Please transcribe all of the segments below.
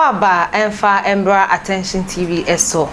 Akwaaba ɛmfa ɛmbra Attention TV so.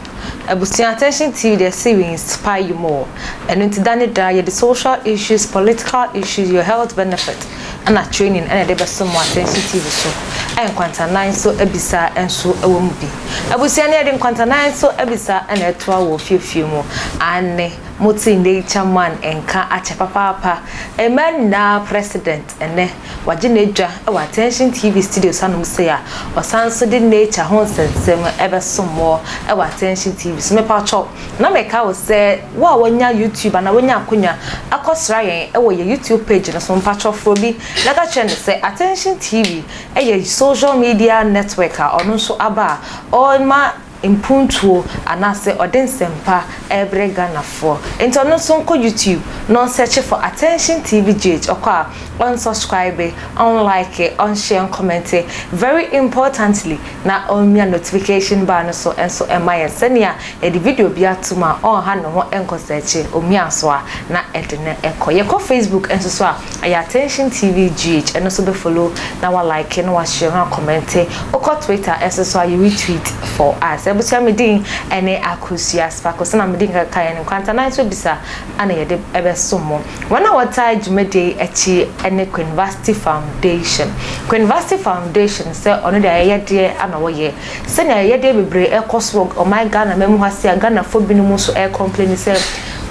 Abusua Attention TV deɛ se we inspire you more. Ɛno nti da ne da yɛde social issues, political issues, your health benefit ɛna training ɛna yɛde bɛsom mo Attention TV so. Nkwantanan nso abisa nso ɛwɔ mu bi. Abusua ne yɛde nkwantanan nso abisa ɛna ɛtoa wɔ fiefie mu. Aane, mote Nature Man nka akyɛ papaapa. Mmaa nyinaa president ɛnɛ Wagye n'adwa wɔ Attention TV studios hanom sei a ɔsan nso de nature ho nsɛnsɛm bɛsom mo wɔ Attention TV so. Mepakyɛw, na meka wo sɛ wo a wanya YouTube anaa wanya akonya akɔsra yɛn wɔ yɛn YouTube page no so, mpakyɛw frɛ obi na ka kyerɛ no sɛ Attention TV yɛ social media network a ɔno nso aba a ɔrema mpuntuo anaasɛ ɔde nsɛmpa rebrɛ Ghanafoɔ. Nti ɔno nso nkɔ YouTube na ɔnsɛkye for Attention TV GH, ɔkɔ a ɔnsɔskraibe, ɔnlike, ɔnhyɛ, ɔnkɔmɛnte, very importantly na ɔmmia notification bar no so nso mma yɛn sɛnea yɛde video bi atom a ɔnha ne ho nkɔsɛkye, ɔmia so a na ɛde no kɔ. Yɛkɔ Facebook nso so a ɛyɛ Attention TV GH, ɛno nso bɛ follow na wa like na wa share na wa kɔmɛnte. Wokɔ Twitter nso so a you retweet for us. Abusua me din ɛne Akosua Sparkle sɛnea me din kaka yɛn nkwantanan nso bisa ana yɛde ɛbɛsom mo. Wɔn a wɔtaa dwumadie yi akyi ɛne Queenvasty Foundation. Queenvasty Foundation sɛ ɔno deɛ ayɛyɛdeɛ ana wɔyɛ. Sɛnea ayɛyɛdeɛ bebree ɛkɔ so wɔ ɔman Ghana man mu ha se a Ghanafoɔ binom nso ɛrecomplaini sɛ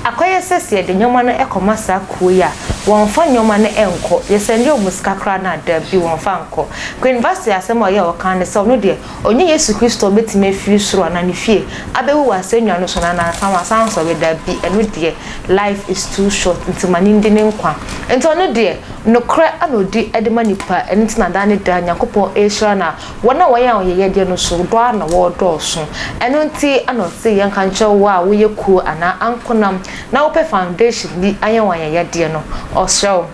akɔyɛ sɛ sɛ yɛde nneɛma no kɔma saa kuo yi a wɔnfa nneɛma no nkɔ, yɛsɛnde wɔn sika koraa no a dabi wɔnfa nkɔ. Queen Vasti asɛm a ɔyɛ a ɔkaa ne sɛ ɔno deɛ ɔnyɛ Yesu Kristo a ɔbɛtumi afiri soro anaa ne fie abɛwu wɔ asɛnnua no so na nansa wasan asɔre dabi ɛno deɛ life is too short nti ma no ndi ne nkwa. Nti ɔno deɛ nokorɛ na ɔdi de ma nipa ɛno nti na daa ne daa Nyankopɔn rehyira no a Wɔn a wɔyɛ ahɔhoyɛdeɛ no so dɔ ara na wɔredɔɔso. Ɛno nti na ɔse yɛnka nkyerɛ wo a woyɛ kuo anaa ankonam na wopɛ foundation bi ayɛ wo ayɛyɛdeɛ no, ɔsrɛ wo,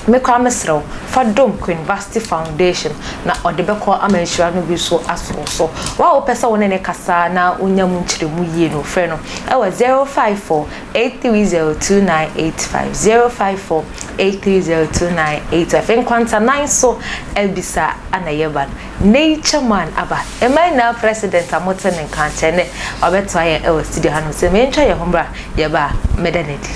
me koraa mesrɛ wo, fa dom Queen Vasti Foundation na ɔde bɛkɔ ama nhyira no bi so aso wo so. Wo a wopɛ sɛ wo ne no kasa na wonya mu nkyerɛmu yie no, frɛ no wɔ 054 830 2985, 054 830 2985. Nkwantanan so abisa na yɛba no. Nature man aba. Mmaa nyinaa president a mote ne nka nkyɛ nnɛ wabɛtoa yɛn wɔ studio hanom sɛ mentwa yɛn ho mmra yɛba a mɛda no adi.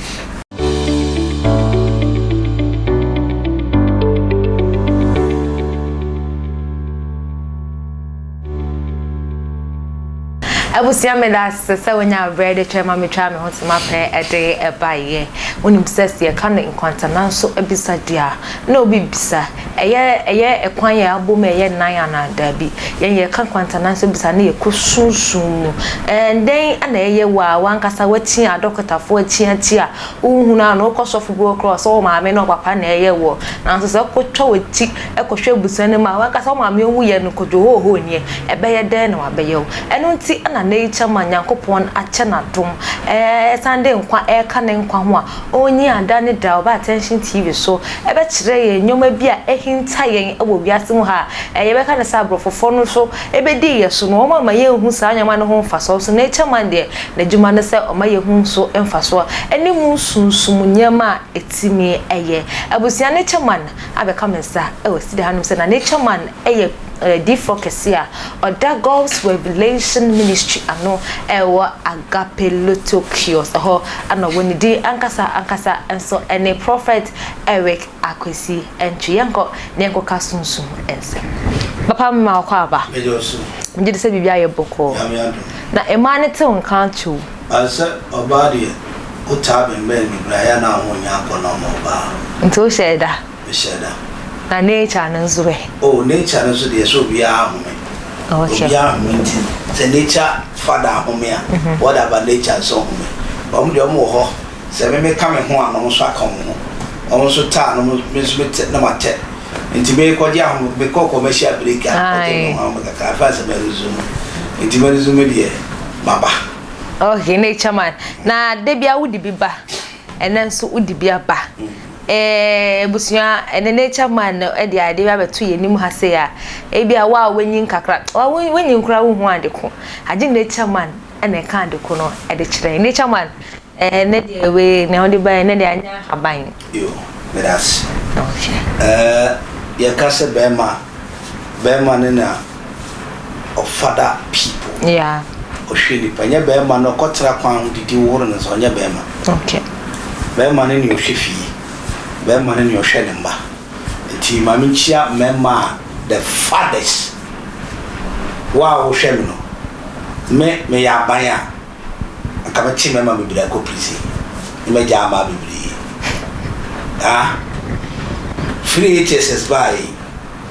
Abusua meda ase sɛ wonya berɛ de twɛn ma metwaa me ho tema pɛ de baeɛ. Wonim sɛ sɛ yɛka no nkwantanan so abisa deɛ a, na obi bisa, ɛyɛ ɛyɛ ɛkwan a abom a ɛyɛ nan anaa daabi? Yɛn yɛka nkwantanan so bisa na yɛkɔ sunsum mu. Ɛɛ dɛn na ɛyɛ wo a w'ankasa woakyi adɔkotafoɔ akyi akyi a wonhunu ano, wokɔ sɔfo bi hɔ koraa ɔsɛ wo maame ne wo papa na ɛyɛ woɔ. Nanso sɛ wokɔtwa w'akyi kɔhwɛ abusua no mu a, w'ankasa wo maame owuiɛ no kodwohoohoo nie, ɛbɛyɛ dɛn na wabɛyɛ wo? Ɛno nti na nature man Nyankopɔn akyɛ no adom ɛsan de nkwa ɛreka ne nkwa ho a Ɔnyi ada ne da ɔba Attention TV so bɛkyerɛ yɛn nneɛma bi a ahinta yɛn wɔ wiase mu ha a yɛbɛka no sɛ aborɔfofoɔ no nso bɛdii yɛn so no, wɔn amma yɛnhu saa nneɛma no ho mfasoɔ. So Nature Man deɛ, n'adwuma ne sɛ ɔma yɛhu so mfasoɔ ne mu sunsum nneɛma a ɛtumi yɛ. Abusua Nature Man abɛka me nsa wɔ studio hanom sɛ na Nature Man yɛ Difoɔ kɛseɛ a ɔda God's Revelation Ministry ano wɔ Agape Lotto Kiosk hɔ na ɔwɔ ne din ankasa ankasa nso ne Prophet Eric Akwesi Antwi. Yɛnkɔ na yɛnkɔka sunsum nsɛm. Papa mema wo kɔ aba. Meda wo so. Megye di sɛ biribi ayɛ bɔkɔɔ. Nyame adom. Na mmaa no te wo nka akyɛ o. Sɛ ɔbaa deɛ wotaa bɛnbɛn me berɛ a ɛyɛ a na wo ho nyɛ akɔnnɔ ma ɔbaa. Nti wohyɛɛ da? Mehyɛ da. Na nature no nso ɛ? Oh nature no nso deɛ sɛ obiara home. Okay. Obiara home nti sɛ nature father home a, what about nature nso home? Wɔn deɛ wɔn wɔ hɔ, sɛ me meka me ho a na wɔn nso aka wɔn ho. Wɔn nso tɛ a na me nso me tɛ na ma tɛ. Nti me kɔgye ahome, me kɔ commercial break a, kɔgye me ho ahome kakra, afei ansa ma resume. Nti ma resume deɛ, maba. Okay, nature man. Na da biara wode bi ba. Ɛnɛ nso wode bi aba. Ɛɛ abusua, ɛnɛ nature man no de adeɛ bi abɛto yɛn anim ha sei a, ebi a wo a woanyin kakra, woanyin koraa wonhu ade ko. Agye nature man na ɛka ade ko no de kyerɛ. Nature man, ɛnɛ deɛ wei nea wode baeɛ ɛnɛ deɛ anyɛ ahaban. Yo, meda ase. Okay. Ɛɛ yɛka sɛ bɛrima, bɛrima ne na. Ɔfada people. Yeah. Ɔhwɛ nipa. Nyɛ bɛrima no ɔkɔtena kwan ho didi wohoro ne nsa ɔnyɛ bɛrima. Okay. Bɛrima no ne ɔhwɛ fie. Bɛrima no ne ɔhwɛ ne mma. Nti ma menkyia mmarima a the fathers. Wo a wohwɛ me no, me meyɛ aban a anka mɛkye mmarima bebree akɔ prison na magyaa mmaa bebree. Ah, firi HSS baa yi,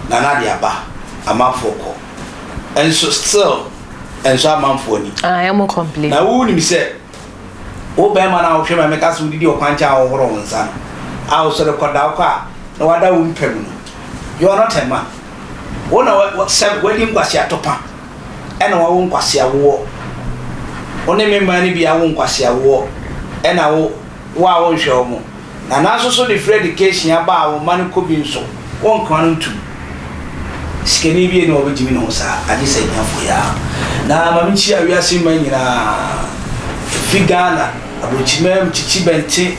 Nana de aba, amanfoɔ kɔ. Nso still, ɛnsɔ amanfoɔ ani. Ah, ɛmo complain. Na wonim sɛ, wo bɛrima no a wohwɛ ma meka sɛ wodidi ɔkwankyɛn a wohoro wo nsa no, a wosɔre kɔda wokɔ a na wada wo mpa mu no, you are not a man. Wo na sɛ wadi nkwaseatopa ɛna wawo nkwaseawoɔ. Wo ne me mmaa no bi awo nkwaseawoɔ ɛna wo wo a wonhwɛ wɔn. Nana nso so de free education aba a wo mma no kɔ bi nso wonka no ntum. Sikani bi nni hɔ a ɔbɛgyimi ne ho saa agye sɛ ahiafoɔ yi ara. Na ma menkyia wiase mmaa nyinaa ɛfiri Ghana, aburokyimaa mu, Kyikyi Bɛnte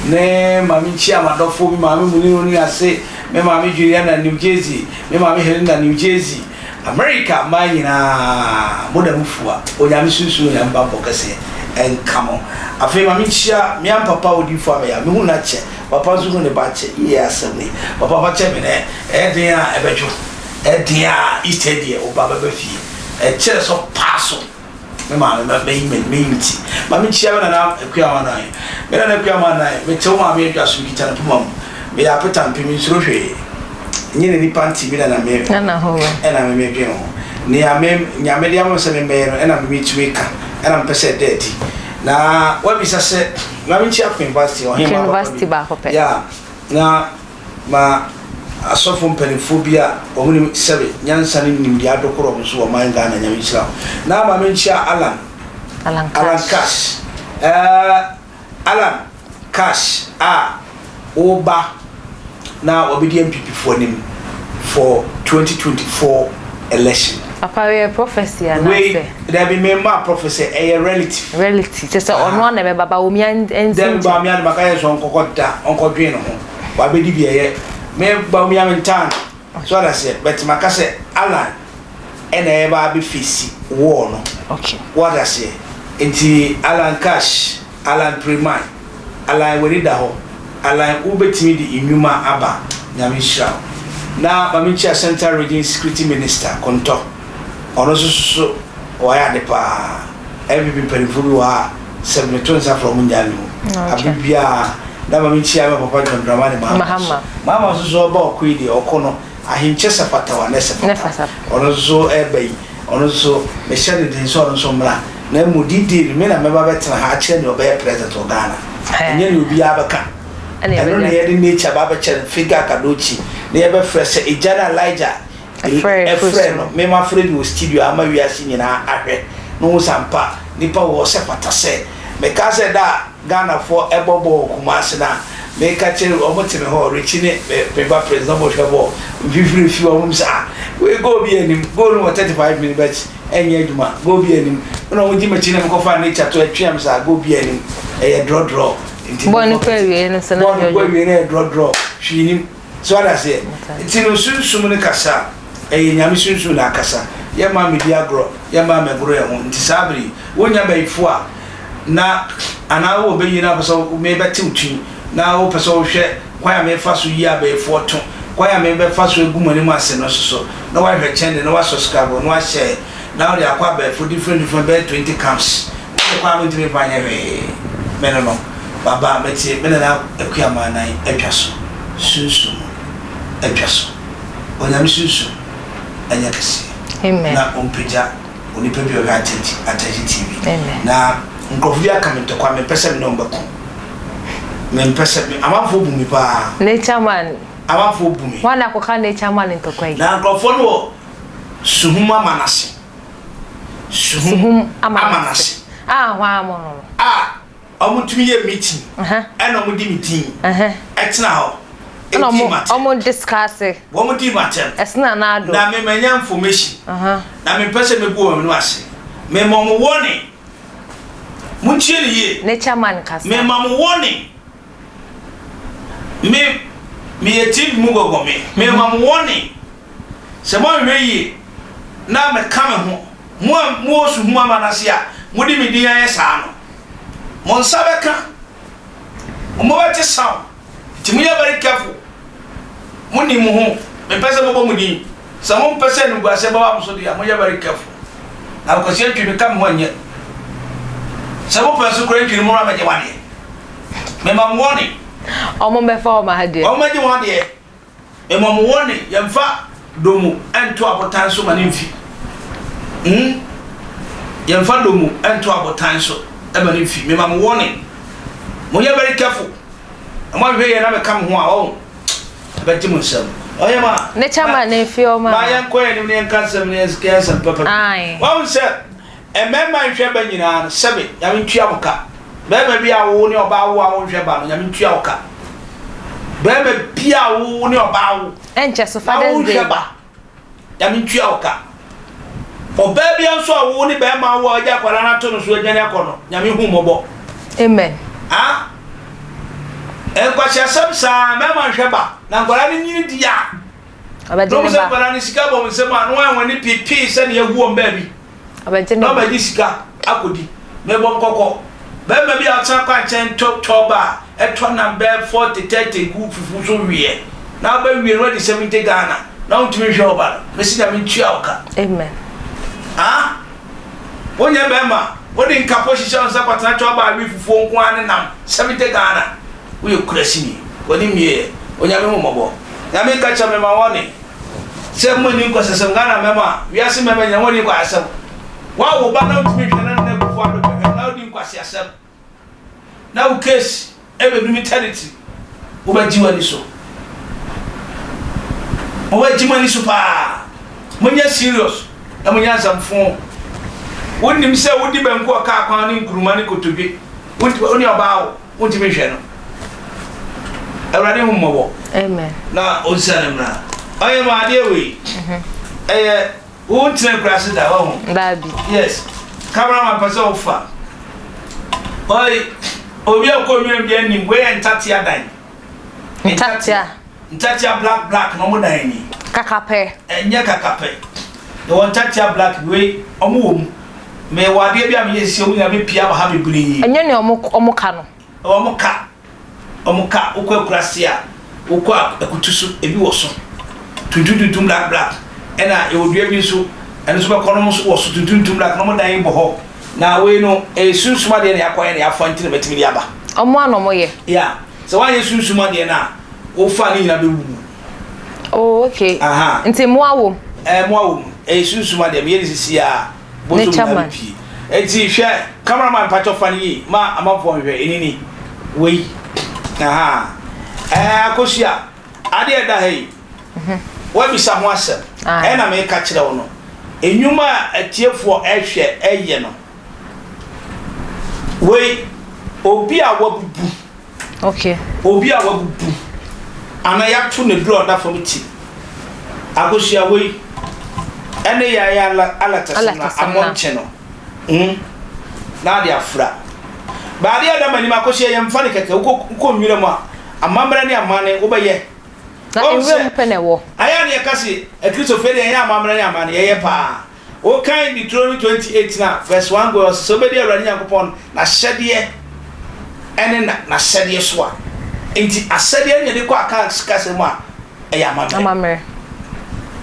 ne ma menkyia m'adɔfoɔ bi Maame Munir Onuase, me maame Juliana New Jersey, me maame Helena New Jersey. America mmaa nyinaa mo da mo fua Onyame sunsum Onyame banbɔ kɛseɛ nka mo Afei ma me nkyia me ampapa odiyifo Ameya me hu no akyɛ papa nso hu ne ba akyɛ yie asɛm ni papa fa kyɛ me nɛ ɛyɛ den a ɛbɛdwo ɛyɛ den a Easter deɛ wo ba bɛba fie ɛkyerɛ sɛ paa so. Me maame ma mɛyi me mɛyi me ti. Ma me nkyia me nana Akua Amanan. Me nana Akua Amanan, me te wo maame adwa so, me kita no poma mu. Me yɛ apetampe, me nsuro hwee. Nye na nipa nti me nana me ɛna me me dwen ho. Nea me Nyame de ama me sɛ me mmɛyɛ no ɛna me metumi ka, ɛna mepɛ sɛ ɛda adi. Na wabisa sɛ, ma me nkyia Queen Vasti, ɔhemmaa papa bi. Yeah, na. Ma asɔfo mpaninfoɔ bi a wɔn nim sɛbe nyansa ne nimdeɛ adokoro wɔn so wɔ man Ghana Nyame nhyira wo. Na ma me nkyia Alan Alan Cash ɛɛ Alan Cash a wo ba na wabɛdi NPP foɔ anim for 2024 election. Papa wei yɛ prophecy anaa sɛ? Wei dabi me mma prophecy ɛyɛ relative. Relative kyɛ sɛ ɔno ara na ɛbɛba Bawumia nti nkyɛn. Dabi Bawumia de maka yɛ sɛ ɔnkɔkɔ da ɔnkɔ dwen ne ho wabɛdi bi ɛyɛ me Bawumia me ntaa no so ɔda seɛ but maka sɛ Alan ɛna ɛba abɛ face war no okay wada seɛ nti Alan Cash Alan Preman Alan w'ani da hɔ Alan wo bɛtumi de nnwuma aba Nyame nhyira wo na ma me nkyia Central Region Security Minister Kontɔ ɔno nso so wayɛ ade paa NPP mpanimfoɔ bi wɔ ha a sɛ me to nsa frɛ ɔmo nnyaa me mu abere biara na ma me nkyia me papa John Dramani Mahama nso Mahama nso so ɔba ɔko yi deɛ ɔko no ahenkyɛ sɛ fata wa nɛ sɛ fata ɔno nso so ɛɛba yi ɔno nso so mehyɛ no den sɛ ɔno nso mmra Na mmom D-Day no, me na mɛba abɛtena ha akyerɛ nea ɔbɛyɛ president wɔ Ghana. Ɛnyɛ nea obiara bɛka. Ɛno na yɛde nature ba abɛkyerɛ no, Figure Kadochi, na yɛbɛfrɛ sɛ egya no a Elijah frɛɛ no. Me mafrɛ bi wɔ studio ama wiase nyinaa ahwɛ na wɔahu sɛ ampa nipa wɔ hɔ sɛ fata sɛ. Mekaa sɛ da a Ghanafoɔ bɔ bɔɔl wɔ Kumasi no a, meka kyerɛ wɔn te me hɔ, Richie ne me ba Prince na wɔhwɛ bɔɔl, mfifire fi wɔn mu sɛ ah, wei goal bi anim, goal no wɔ 35 minutes but ɛnyɛ adwuma, goal biara nnim. Ɛna wɔn gye m'akyi na mekɔfaa nature to ɛtweam saa, goal biara nnim. Ɛyɛ draw draw. Nti Bɔɔl no kɔ awie no sɛ na bɔɔl no kɔ awie no ɛyɛ draw draw, hwee nnim. So wate aseɛ? Nti no sunsum no kasa a, ɛyɛ Nyame sunsum na akasa. Yɛmma mmɛdi agorɔ, yɛmma mmɛgoro yɛn ho. Nti saa bere yi, wonya bayifoɔ a, na anaa wowɔ bɛyie na wopɛ sɛ mebɛte wo tui, na wopɛ sɛ wohwɛ kwan a mefa so yi abayifoɔ to, kwan a mebɛfa so agu mo anim ase no nso so, na woahwɛ kyɛn de, na woasɔskraibo, na woahyɛ, na wode akɔ abayifoɔ different different bɛyɛ 20 camps. Wode kɔ a mentumi mfa nyɛ hwee. Me no no, maba, mete me nana Akuamaa nan adwa so, sunsum adwa so. Onyame sunsum nyɛ kɛseɛ, na ɔmpagya onipa bi a ɔhwɛ Atɛnkye TV. Na nkurɔfo bi aka me ntɔkwa, mempɛ sɛ me ne wɔn bɛko. Mempɛ sɛ me, amanfoɔ bu me paa. Nature man. Amanfoɔ bu me. Hwan na akɔka nature man ntɔkwa yi? Na nkurɔfoɔ no wɔ Suhum Amanase. Suhum Amanase. A hwan mo no no? A wɔtumi yɛ meeting. Ɛna wɔde me din. Ɛtena hɔ. Ɛna wɔn wɔn discuss. Wɔn di m'atɛm. Ɛsena n'ado. Na me manya information. Na mempɛ sɛ megu wɔn anim ase. Mema wɔn warning. Montie no yie. Nature man kasa. Mema mo warning. Me, meyɛ TV mu gɔgɔme. Mema mo warning. Sɛ moanhwɛ yie. na meka me ho, mo a mowɔ suhum aman ase a mode me din ayɛ saa no, mo nsa bɛka, mobɛte sound. Nti monyɛ very careful. Mo nim mo ho, mempɛ sɛ mɛbɔ mo din. Sɛ mo mpɛ sɛ animguaseɛ bɛba mo so deɛ a, monyɛ very careful. Na Kwasi Antwi meka me ho ɛnyɛ. Sɛ mo pɛ nso koraa Antwi no mommra mɛgye mo adeɛ. Mema mo warning. Ɔmo mmɛfa wɔn adeɛ. Ɔmo mmɛgye wɔn adeɛ. Mmom wo ne, yɛmfa domu nto abotan so ma no mfi. Hmm, yɛmfa domu nto abotan so ma no mfi. Mema mo warning. Monyɛ very careful. Na moanhwɛ yie na meka mo ho a, wahu, ɛbɛgye mo nsam. Ɔyɛ ma. Ne kyɛ ma ne mfi ɔma. Ma yɛnkɔ yɛn anim na yɛnka nsɛm na yɛnka nsɛm papa bi. Wahu sɛ Mmarima nhwɛ ba nyinaa no sɛbe Nyame ntua mo ka. Barima bi a wo ne ɔbaa wo a wo nhwɛ ba no Nyame ntua wo ka. Barima bi a wo ne ɔbaa wo Ɛnkyɛ so na wo Father's Day nhwɛ ba. ba Nyame ntua wo ka. Ɔbaa bi nso a wo ne barima wo a wagya akwadaa no ato no so adwane akɔ no Nyame hu mmɔbɔ. Amen. Ah Nkwaseasɛm saa mmarima nhwɛ ba na nkwadaa no nyini di a Ɔbɛgye na wɔn ne sɛ ba. nkwadaa no sika bɔ wɔn nsam a na wɔn ani pipii sɛnea agu wɔn baabi. Ɔbɛgye ne na ba. ɔbɛgye sika akɔdi. Mebɔ mo kɔkɔ, barima bi a ɔtena kwankyɛn tɔ tɔba a ɛtɔ nam bɛyɛ 40, 30 gu fufu so weɛ, na wobɛwie no woadi 70 Ghana, na wontumi nhwɛ wo ba no, mese Nyame ntua wo ka. Amen. Ah? Wonyɛ barima, wode nkapo hyehyɛ wo nsa kɔtena tɔba we fufuo nko ara ne nam 70 Ghana. Woyɛ kurasini, w'ani mmieɛ. Onyame hu mmɔbɔ. Nyame nka kyerɛ me ma wɔne. Sɛ mo nni nkwasasɛm Ghana mmarima wiase mmarima nyina mo nni nkwasasɛm wa wo ba na wotumi hwɛ na Nana Akufo Addo bɛhwɛ na wodi nkwaseasɛm na wo case ɛbɛdu me territory wobɛgye w'ani so mobɛgye mo ani so paa monyɛ serious na monyɛ asɛmfo wonim sɛ wodi banku ɔkaa kwan ne nkuruma ne kotodwe wo ne ɔbaa wo Wontumi nhwɛ no. Awurade hu mmɔbɔ. Amen. Na ɔnsiane mmra. Ɔyɛ ma adeɛ wei. Mhm. Ɛyɛ wo ntena kurase da wahu. Daabi. Yes. Cameraman pɛ sɛ wofa. Ɔy obi a ɔkɔ nwuram bi anim wei yɛ ntatea dan. Ntatea. Ntatea black black na ɔmo dan ni. Kakapɛ. Ɛnyɛ kakapɛ. Yɛwɔ ntatea black wei ɔmo wɔ mu. Me wɔ adeɛ bi a meyɛ sisi ɔmo nyinaa bɛ pie aba ha bebree. Ɛnyɛ nea ɔmo ɔmo ka no. Ɔmo ka ɔmo ka wokɔ akurase a wokɔ akutu so ebi wɔ so tuntum tuntum black black ɛna yɛwɔ dua bi nso ɛno nso bɛkɔ no ɔmo nso wɔ so tuntum tuntum black na ɔmo dan yi bɔ hɔ na wei no ɛyɛ sunsum adeɛ na yɛakɔyɛ na yɛafa nti na mɛtumi de aba. Ɔmo a na ɔmo yɛ. Yeah sɛ woanyɛ sunsum adeɛ no a wofa ne nyinaa bɛwuwu. Oh okay. Aha. Nti mmoa wɔ mu. Ɛɛ mmoa wɔ mu. Ɛyɛ sunsum adeɛ meyɛ ne sisi a bosom Nature nyinaa man. bɛpie. Eti hwɛ camera man mpakyɛ fa no yie ma amanfoɔ nhwɛ ɛni ni wei. Aha. Ɛɛ akosua adeɛ ɛda ha yi wabisa ho asɛm Aye. ɛna meka kyerɛ wo no nnwuma a atiefoɔ ɛhwɛ ɛyɛ no wei obi a wabubu Okay. Obi a wabubu anaa yɛato no aduru a ɔda fam ti. Akosua wei ɛne yɛayɛ ala alatasɛm na amɔnkye no. Mm. Na ade afra. Baade a ɛda m'anim akosua yɛmfa no kɛkɛ wokɔ wokɔ nwura mu a amammerɛ ne amanne wobɛyɛ. Na nwura mu pɛ na ɛwɔ. Ayɛ a na yɛka se akristofoɔ deɛ yɛnyɛ amammerɛ ne amanne yɛyɛ paa. Wokan Deuteronomy 28 no a, verse 1 going, ɔse, Sɛ wobɛdi Awurade Nyankopɔn n'ahyɛdeɛ ne na n'asɛdeɛ so a. Enti asɛdeɛ no na yɛde kɔ Akan kasa mu a, ɛyɛ amammerɛ. Amammerɛ.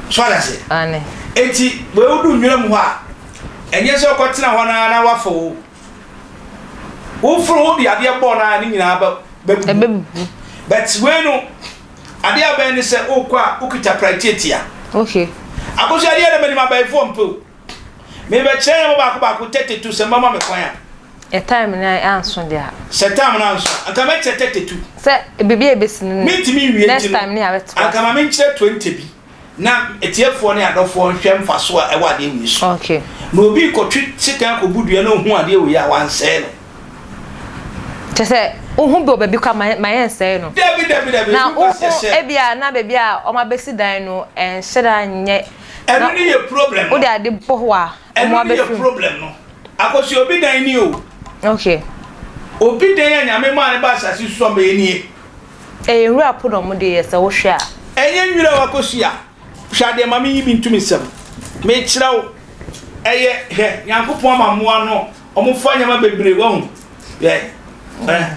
So ate aseɛ? Aane. Enti wei wodu nwura mu hɔ a, ɛnyɛ sɛ wokɔtena hɔ no ara na woafa o. Woforo wode adeɛ bɔɔ no ara ne nyinaa bɛ bɛbubu. Ɛbɛbubu. But wei no, Adeɛ a wobɛyɛ ne sɛ wokɔ a wokita prae tiatia. Okay. Akosua adeɛ na m'anim abayifoɔ mpɛ o. Mebɛkyerɛ nneɛma baako baako 32 sɛ mobɛma me kwan a. Yɛ time no anso deɛ a. Sɛ time no anso a, anka mɛkyerɛ 32. Sɛ biribi a ɛbɛsi no Mentumi nwie next nti no, time ne yɛabɛtoa anka so. ma menkyerɛ 20 bi na atiefoɔ ne adɔfoɔ nhwɛ mfasoɔ a ɛwɔ adeɛ wei so. Okay. Na obi rekɔtwe sekan akɔbu dua na ɔhu adeɛ wei a, wansɛe no. Kyerɛ sɛ wohu bi wɔ baabi koraa ma ma yɛnsɛe no. Dabi dabi dabi Na ebi wohu kwasi ɛhyɛ. ebi a na baabi a wɔabɛsi dan no ɛnhyɛ da nyɛ Ɛno na ne yɛ problem no. wode ade bɔ hɔ a Ɛno mmoa ne yɛ bɛfiri mu. problem no. Akosua obi dan ni o. Okay. Obi dan a Nyame maa no ba asase so ɔmmɛyɛ nie. Ɛyɛ nwura po na wɔde yɛ sɛ wohwɛ a. Ɛnyɛ nwura o Akosua. Hwɛ adeɛ ma menyi bi nto me nsam. Mekyerɛ wo, ɛyɛ, hwɛ, Nyankopɔn ama mmoa no, wɔfa nneɛma bebree, wahu. Hwɛ, ɛ.